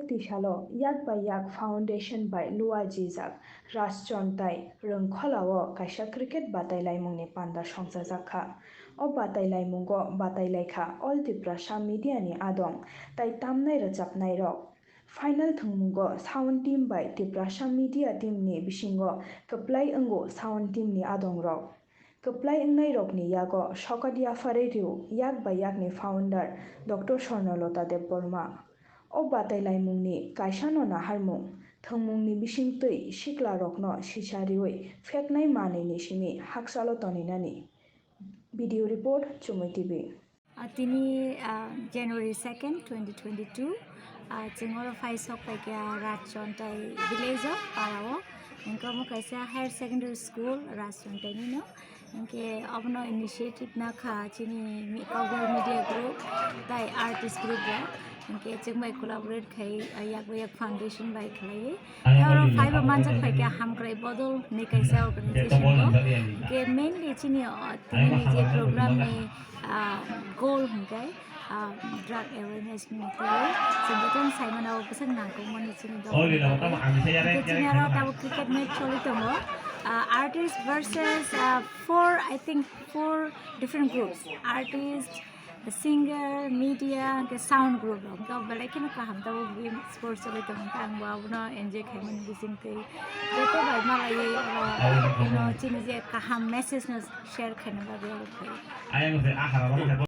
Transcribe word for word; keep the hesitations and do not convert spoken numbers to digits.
Tisalo yak bai yak foundation bai luajijak Rajchon tai Rwngkhola o kaisa cricket batailaimungni panda songchajak kha. O batailaimungo batailai kha All Tiprasa Media ni adong tai tamnai rwchapnai rok. Final thwngmungo sound team bai Tiprasa Media team ni bisingo kwplai wngo sound team ni adong rok. Kwplai wngnairokni yago sokat yapharwi rw yak bai yakni founder Doctor Swarnalata Debbarma. O batailaimungni kaisano naharmung, thwngmungni bisingtwi siklarokno sisa riwi pheknai manwini simi hakchalo toninani. Video report, Chumui T V. Ah, tini, ah, January second, twenty twenty-two, ah, chwng oro phai sok pai kha Rajchontai village o, para o. Hwnkhe omo kaisa higher secondary school Rajchontai ni no. Hwnkhe obono initiative na kha chini mi-, Kokborok Media Group tai artist group rok. Hwnkhe chwng bai collaborate khai, ah, yak bai yak foundation bai khlaiwi. Tei oro phaiba manjak phaikha Hamkrai Bodol ni kaisa organization o. Hwnkhe mainly chini, o, tini ni je program ni, ah, goal hwnkhe, ah, drug awareness ni twi chwng jotono sai mano bwswk nangkukmani chini dophani bagwi. Hwnkhe chini oro tabuk cricket match choli tongo. Ah, artist versus, ah, four, I think four different groups. Artist, singer, media, hwnkhe sound group rok. Hwnkhe belai kheno kaham tabuk game sports choli tongo, hwnkhe ang bo abono enjoy khaimani bisingtwi. Joto bai malaiwi oro, you know, chini je kaham message no share khaina bagwi oro phai.